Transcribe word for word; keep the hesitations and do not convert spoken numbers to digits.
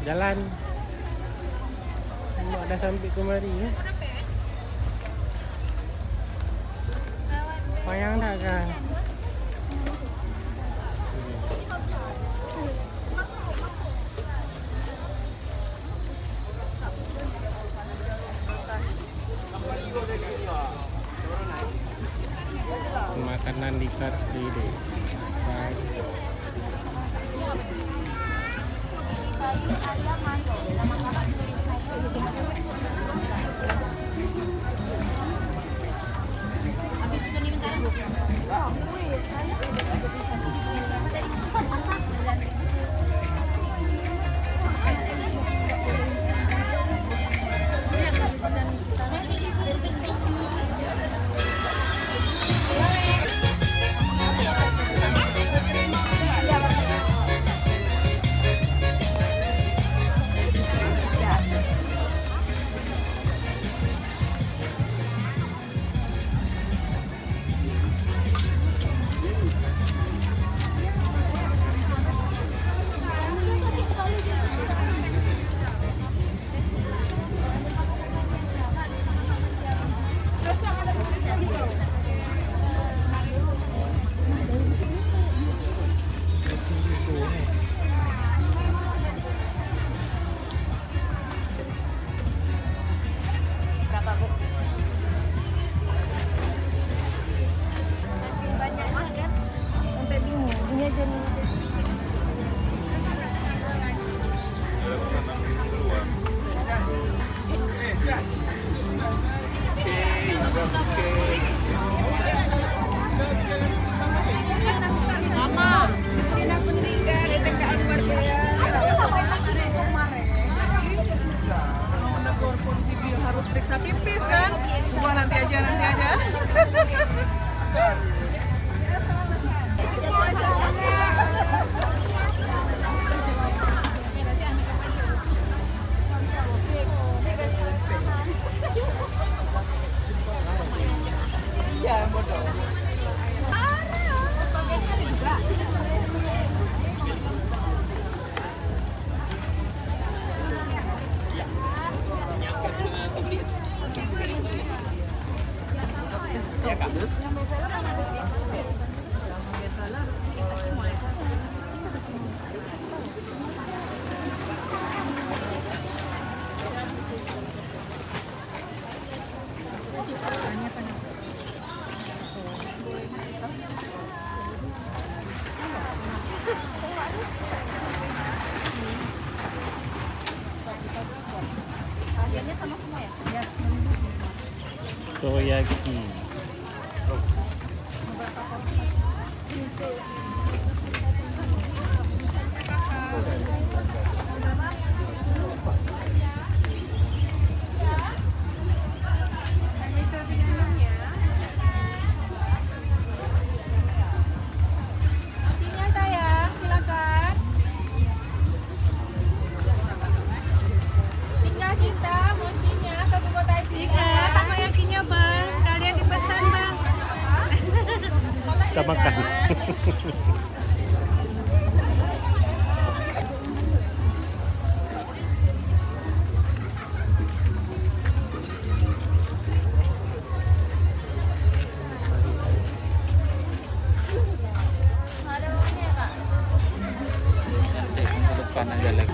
Jalan. Mak dah sampai kemari, eh. Payah tak kan? Makanan di Car Free Day. Berapa, Bu? Makin banyak kan? Sampai bingung. Ini aja nih. Mama, ini aku meninggal, S M K Anwar. Mau negor pun sipil harus periksa pipis kan? Gua nanti aja, nanti aja. Iya, bodoh. Toyaki. Kuncinya, sayang, silakan. Singgah cinta, kuncinya satu kotak. Singgah, takoyakinya, Bang. Sekalian dipesan, Bang. Kita makan. Depan aja lagi.